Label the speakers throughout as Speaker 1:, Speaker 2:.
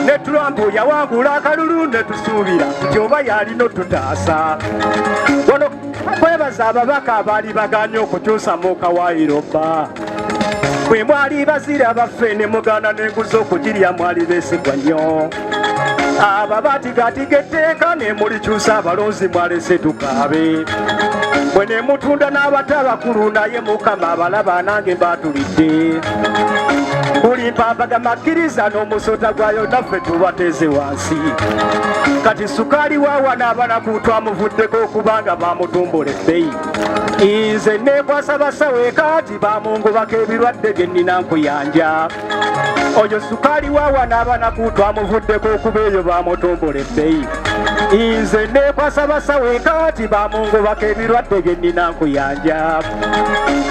Speaker 1: Ne Trump yawangula akalulu ne tusuubira nti oba yalina otutaasa. Wano kwebaza ababaka abaali baganye okukyusa mu kawaayiro bba. Bwe mwali bazira baffe ne mugaana n'enguzi okugirya mwali beesigwa nnyo. Ababatigatiga etteeka ne mulikyusa abalonzi mwalese tukaabe. Bwe ne mutunda n'abato abakulu naye Mukama abalaba nange mbaatulidde. Buli mpampagama akkiriza n'omusota gwayo naffe tubateeze wansi. Kati sukaali wa wano abanaku twamuvuddeko okubanga bamutumbula ebbeeyi. Nze neekwasa basawo eka nti bamungobako ebirwadde bye nnina nkuyanja. Oyo sukaali wa wano abanaku twamuvuddeko okuba eyo bamutumbula ebbeeyi. Nze neekwasa basawo eka nti bamungobako ebirwadde bye nnina nkuyanja.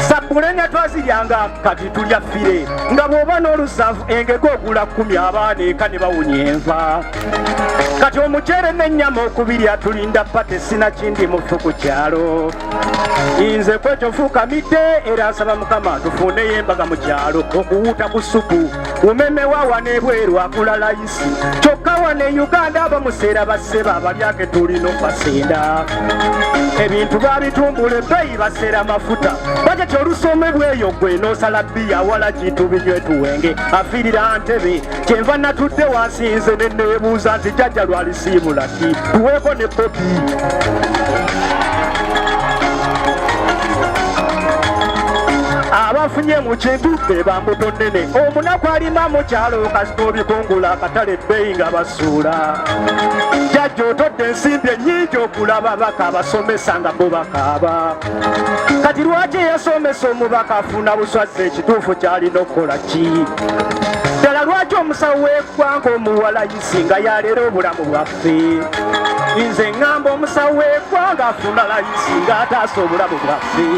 Speaker 1: Sabbule nga twaziryanga kati tulya fire nga bw'oba n'olusanvu engege ogula 10 abaana eka ne bawunya enva. Kati omuceere n'ennyama okubirya tulinda pate sinakindi mufu ku kyalo. Nze kwekyo nfuukamidde era nsaba Mukama tufuneyo embaga mu kyalo okuwuuta ku supu. Umeme wa wano ebweru akula layisi kyokka wano e Uganda bamuseera basseba abalyake tulina okubasenda. Ebintu babitumbula ebbeeyi baseera mafuta bajeti olusomebwa eyo gwe n'osala bbiya awala kitubinywe tuwenge afiirira ntebe. Kyenva natudde wansi nze ne neebuuza nti jjajja lwalisiibula ki tuweeko ne kopi. Abafunye mu kintu be ba mbuto nnene omunaku alima mu kyalo kasita obikungula akatale ebbeeyi nga basuula. Jjajja otodde ensimbi ennyingi okulaba baka abasomesa nga bo bakaaba. Kati lwaki eyasomesa omubaka afuna buswazzi ekituufu kyalina okukola ki? Ddala lwaki omusawo w'eggwanga omuwa layisi nga yaleera obulamu bwaffe? Nze ŋŋamba omusawo w'eggwanga afuna layisi ng'ataasa obulamu bwaffe.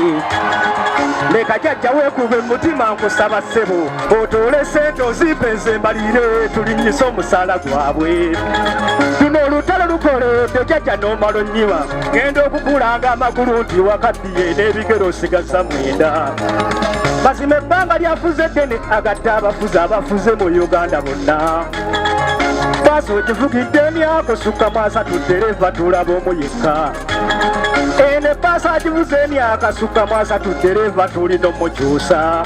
Speaker 1: Leka jjajja weekube mutima nkusaba ssebo otoole ssente ozimpe nze mbalire tulinnyise omusaala gwabwe. Luno olutalo lukoledde jjajja n'omala onnyiwa ŋŋenda okukulanga amagulu nti wakaddiye n'ebigere osigaza 9. Mazima ebbanga lyafuze ddene agatta abafuzi abafuze mu Uganda bonna. Baasi ogivugidde emyaka osukka mu 30 ddereeva tulaba omu yekka. Eno ebbaasi agivuze emyaka sukka mu 30 ddereeva tulina omukyusa.